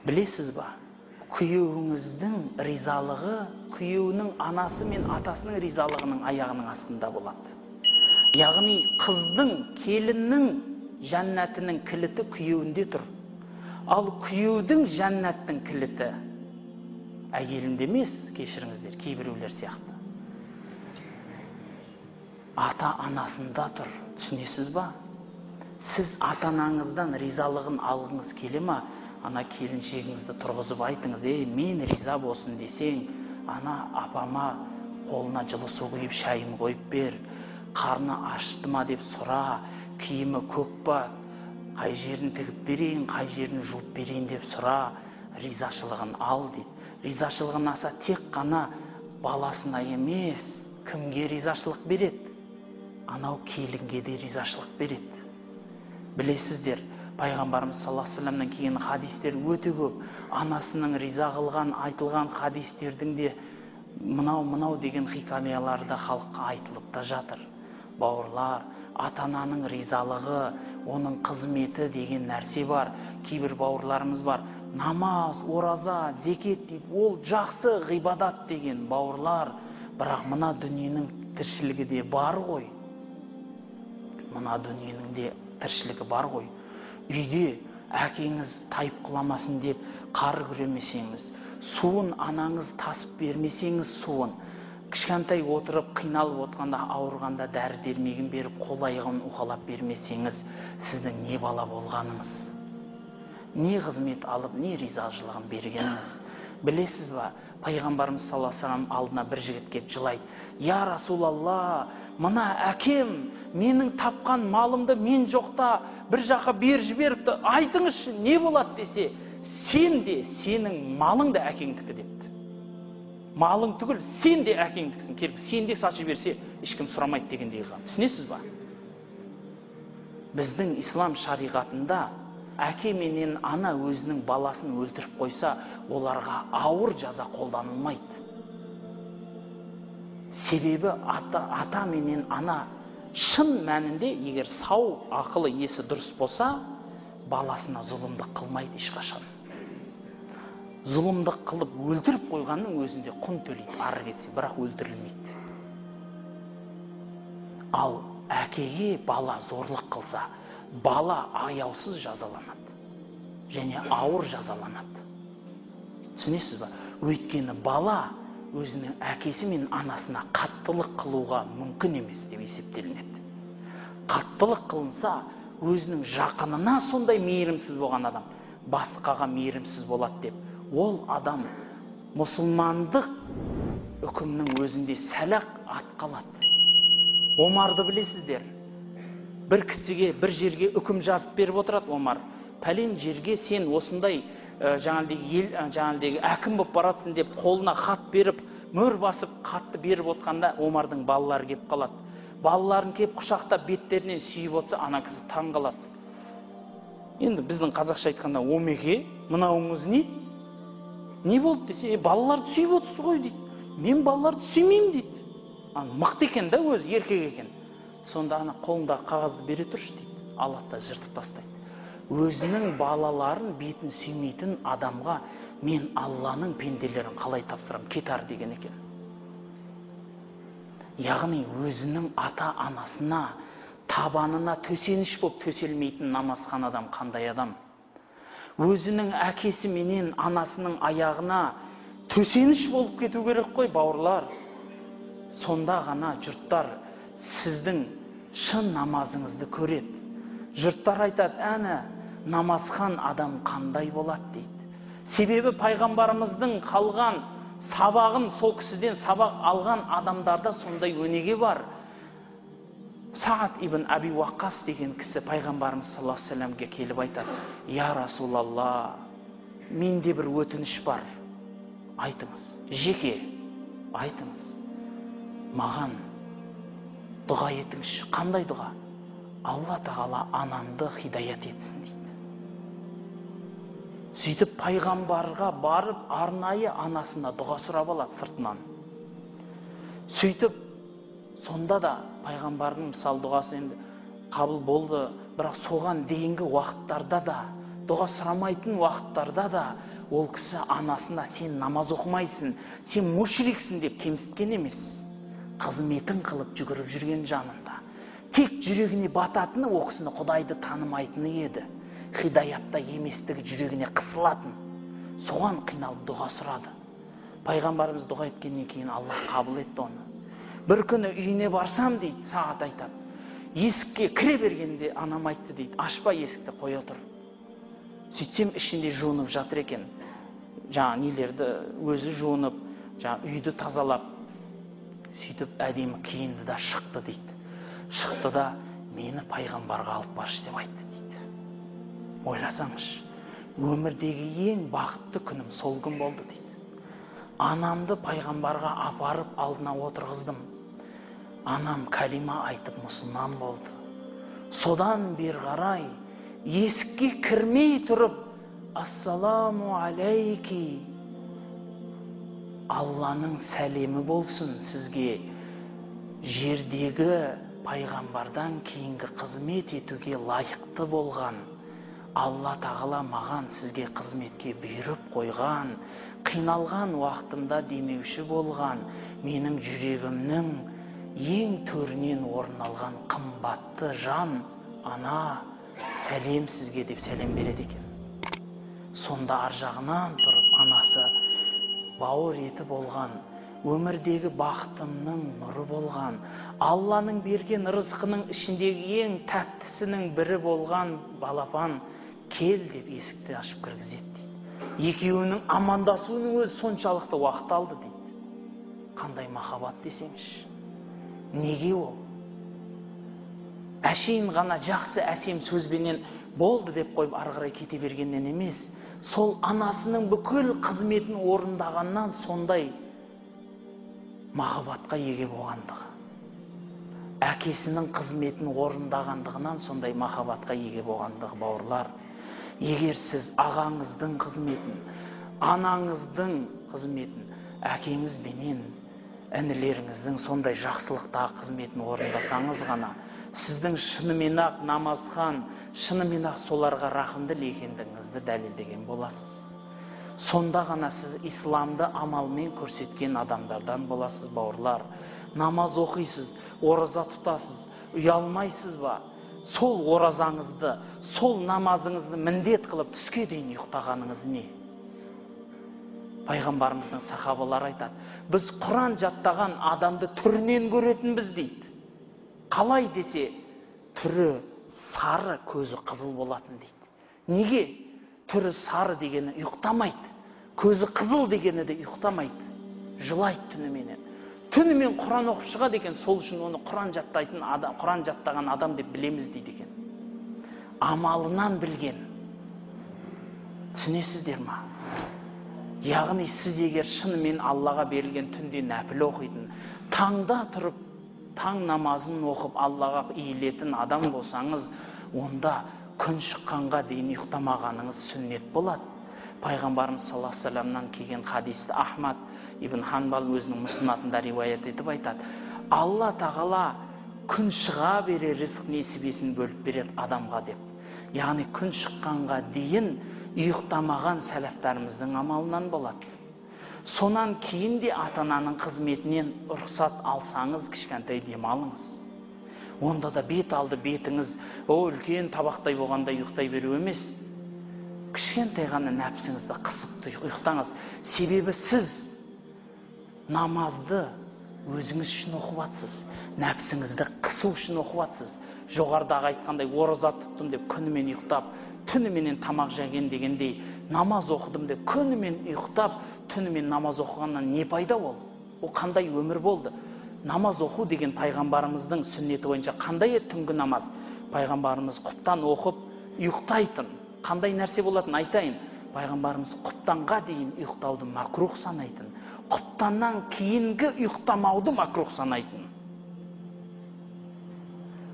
Білесіз ба, күйеуіңіздің ризалығы күйеуінің анасы мен атасының ризалығының аяғының астында болады. Яғни қыздың, келіннің жәннатының кіліті күйеуінде тұр. Ал күйеудің жәннаттың кіліті әйелінде емес, кешіріңіздер, кейбіреулер сияқты. Ата анасында тұр, түсінесіз ба? Сіз ата анаңыздан ризалығын алғыңыз келе ма? Ана келіншегіңізді тұрғызып айтыңыз, ей, мен риза болсын десең, ана апама қолына жылы су құйып шайын қойып бер, қарны ашты ма деп сұра, киімі көк па, қай жерін тігіп берейін, қай жерін жуып берейін деп сұра, ризашылығын ал дейді. Ризашылығын алса тек қана баласына емес, кімге ризашылық береді? Анау келінге де ризашылық береді. Білесіздер, пайғамбарымыз саллаллаху алейхи вассаламнан келген хадистер өте көп. Анасының риза қылған, айтылған хадистердің де мынау-мынау деген хикаялары да халыққа айтылып та жатыр. Бауырлар, ата-ананың ризалығы, оның қызметі деген нәрсе бар. Кейбір бауырларымыз бар, намаз, ораза, зекет дейді, ол жақсы ғибадат деген бауырлар, бірақ мына дүниенің тіршілігі де бар ғой. Мына дүниенің де тіршілігі бар ғой. Үйде әкеңіз тайып құламасын деп қар күремесеңіз, суын анаңыз тасып бермесеңіз суын, кішкентай отырып қиналып отқанда, ауырғанда дәрі дәрмегін беріп, қол аяғын уқалап бермесеңіз, сіздің не бала болғаныңыз, не қызмет алып, не ризашылығын бергеніңіз. Білесіз ба, пайғамбарымыз саллаллаху алейхи вассалам алдына бір жігіт келіп жылайды. Я Расулалла, мына әкем менің тапқан малымды мен жоқта бір жаққа беріп жіберіпті, айтыңызшы не болады десе, сен де, сенің малың да әкеңдікі депті. Малың түгіл, сен де әкеңдікісің, келіп сен де сатып жіберсе, ешкім сұрамайды дегендей қылған. Түсінесіз ба? Біздің ислам шариғатында әке менен ана өзінің баласын өлтіріп қойса, оларға ауыр жаза қолданылмайды. Себебі ата менен ана шын мәнінде егер сау, ақылы, есі дұрыс болса, баласына зұлымдық қылмайды ешқашан. Зұлымдық қылып өлтіріп қойғанның өзінде құн төлейді, ары кетсе, бірақ өлтірілмейді. Ал әкеге бала зорлық қылса, бала аяусыз жазаланады және ауыр жазаланады. Түсінесіз ба? Өйткені бала өзінің әкесі мен анасына қаттылық қылуға мүмкін емес деп есептелінеді. Қаттылық қылынса, өзінің жақынына сондай мейірімсіз болған адам басқаға мейірімсіз болады деп, ол адам мұсылмандық үкімнің өзінде сәл-ақ ат қалады. Омарды білесіздер. Бір кісіге, бір жерге үкім жазып беріп отырады Омар. Пәлен жерге сен осындай жаңағыдегі әкім болып баратсың деп қолына хат беріп, мөр басып хатты беріп отқанда Омардың балалары кеп қалады. Балаларын кеп құшақтап беттерінен сүйіп отырса, ана кісі таң қалады. Енді біздің қазақша айтқанда, омеке, мынауыңыз не? Не болды десе, балаларды сүйіп отырсыз ғой дейді. Мен балаларды сүймеймін дейді. Ана мықты екен да, өзі еркек екен. Сонда ана қолындағы қағазды бере тұршы дейді. Алады да жыртып тастайды. Өзінің балаларын бетін сүймейтін адамға мен Алланың пенделерін қалай тапсырам, кетар деген екен. Яғни өзінің ата-анасына, табанына төсеніш болып төселмейтін намазхан адам қандай адам? Өзінің әкесі менен анасының аяғына төсеніш болып кету керек қой, бауырлар. Сонда ғана жұрттар сіздің шын намазыңызды көреді. Жұрттар айтады, әні намазхан адам қандай болады дейді. Себебі пайғамбарымыздың қалған сабағын, сол кісіден сабақ алған адамдарда сондай өнеге бар. Саад ибн Аби Уаққас деген кісі пайғамбарымыз саллаллаху алейхи вассаламге келіп айтады: «Я Расулалла, менде бір өтініш бар. Айтыңыз, жеке айтыңыз. Маған дұға етіңізші». Қандай дұға? Алла тағала анамды хидаят етсін дейді. Сөйтіп пайғамбарға барып арнайы анасына дұға сұрап алады сыртынан. Сөйтіп сонда да пайғамбардың мысал дұғасы енді қабыл болды, бірақ соған дейінгі уақыттарда да, дұға сұрамайтын уақыттарда да Ол кісі анасына сен намаз оқымайсың, сен мушриксің деп кемсіткен емес. Қызметін қылып жүгіріп жүрген жанында. Тек жүрегіне бататыны ол кісіні Құдайды танымайтыны еді. Хидаятта еместігі жүрегіне қысылатын. Соған қиналып дұға сұрады. Пайғамбарымыз дұға еткеннен кейін Аллах қабыл етті оны. Бір күні үйіне барсам дейді, Сағат айтады. Есікке кіре бергенде анам айтты дейді, ашпа есікті, қоя тұр. Сөйтсем ішінде жуынып жатыр екен. Жаңа нелерді өзі жуынып, жаңа үйді тазалап, сөйтіп әдемі киінді да шықты дейді. Шықты да мені пайғамбарға алып баршы деп айтты дейді. Ойласаңызшы, өмірдегі ең бақытты күнім сол күн болды дейді. Анамды пайғамбарға апарып алдына отырғыздым. Анам кәлима айтып мұсылман болды. Содан бері қарай есікке кірмей тұрып, ассаламу алейки, Алланың сәлемі болсын сізге, жердегі пайғамбардан кейінгі қызмет етуге лайықты болған Алла тағала маған сізге қызметке бұйырып қойған, қиналған уақытымда демеуші болған, менің жүрегімнің ең төрінен орын алған қымбатты жан ана, сәлем сізге деп сәлем береді екен. Сонда ар жағынан тұрып анасы бауыр еті болған, өмірдегі бақытымның нұры болған, Алланың берген рызқының ішіндегі ең тәттісінің бірі болған балапан кел деп есікті ашып кіргізеді дейді. Екеуінің амандасуының өзі соншалықты уақыт алды дейді. Қандай махаббат десеңізші. Неге ол? Әшейін ғана жақсы әсем сөзбенен болды деп қойып ары қарай кете бергеннен емес, сол анасының бүкіл қызметін орындағаннан сондай махаббатқа еге болғандығы, әкесінің қызметін орындағандығынан сондай махаббатқа еге болғандығы. Бауырлар, егер сіз ағаңыздың қызметін, анаңыздың қызметін, әкеңіз бенен інілеріңіздің сондай жақсылықтағы қызметін орындасаңыз ғана, сіздің шынымен-ақ намазхан, шынымен-ақ соларға рахымдыл екендігіңізді дәлелдеген боласыз. Сонда ғана сіз исламды амалмен көрсеткен адамдардан боласыз, бауырлар. Намаз оқисыз, ораза тұтасыз, ұялмайсыз ба? Сол оразаңызды, сол намазыңызды міндет қылып түске дейін ұйықтағаныңыз не? Пайғамбарымыздың сахабалары айтады, біз Құран жаттаған адамды түрінен көретінбіз дейді. Қалай десе, түрі сары, көзі қызыл болатын дейді. Неге? Түрі сары дегені ұйықтамайды, көзі қызыл дегені де ұйықтамайды, жылайды түніменен. Түнімен Құран оқып шығады екен, сол үшін оны Құран жаттайтын адам, Құран жаттаған адам деп білеміз дейді екен. Амалынан білген. Түсінесіздер ма? Яғни сіз егер шынымен Аллаға берілген түнде нәпіл оқитын, таңда тұрып таң намазын оқып Аллаға иілетін адам болсаңыз, онда күн шыққанға дейін ұйықтамағаныңыз сүннет болады. Пайғамбарымыз саллаллаху алейхи вассаламнан келген хадисті Ахмад ибн Ханбал өзінің мұснатында риуаят етіп айтады. Алла тағала күн шыға бере ризық несібесін бөліп береді адамға деп. Яғни күн шыққанға дейін ұйықтамаған сәләфтарымыздың амалынан болады. Сонан кейін де ата-ананың қызметінен рұқсат алсаңыз, кішкентай демалыңыз. Онда да бет алды бетіңіз о үлкен табақтай болғанда ұйықтай беру емес. Кішкентай ғана нәпсіңізді қысып ұйықтаңыз. Себебі сіз намазды өзіңіз үшін оқып атсыз, нәпсіңізді қысу үшін оқып атсыз. Жоғарыдағы айтқандай ораза тұттым деп күнімен ұйықтап, түніменен тамақ жеген дегендей, намаз оқыдым деп күнімен ұйықтап, түнімен намаз оқығаннан не пайда ол? Ол қандай өмір болды? Намаз оқу деген пайғамбарымыздың сүннеті бойынша қандай еді түнгі намаз? Пайғамбарымыз құптан оқып ұйықтайтын. Қандай нәрсе болатын айтайын? Пайғамбарымыз құптанға дейін ұйықтауды макрух санайтын. Құптаннан кейінгі ұйықтамауды макрух санайтын.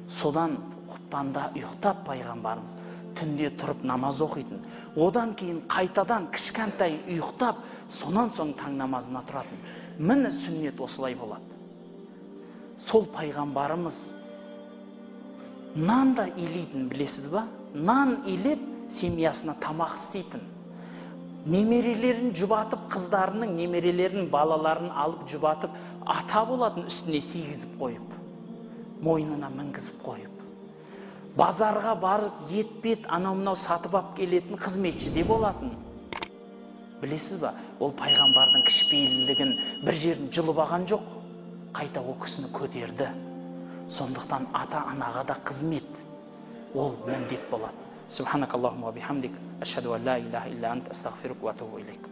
Содан құптанда ұйықтап пайғамбарымыз түнде тұрып намаз оқитын. Одан кейін қайтадан кішкентай ұйықтап, сонан соң таң намазына тұратын. Міне сүннет осылай болады. Сол пайғамбарымыз нан да илейтін, білесіз ба? Нан илеп семьясына тамақ істейтін. Немерелерін жұбатып, қыздарының немерелерін, балаларын алып жұбатып, ата болатын, үстіне сигізіп қойып, мойнына мінгізіп қойып. Базарға барып, ет-бет, анау-мынау сатып алып келетін қызметші де болатын. Білесіз ба, ол пайғамбардың кішіпейілділігін бір жерін жұлып алған жоқ, қайта ол кісіні көтерді. Сондықтан ата-анаға да қызмет ол міндет болады. Субханакаллахумма ва бихамдик, ашхаду ан ла илаха илля ант, астағфирука ва атубу илейк.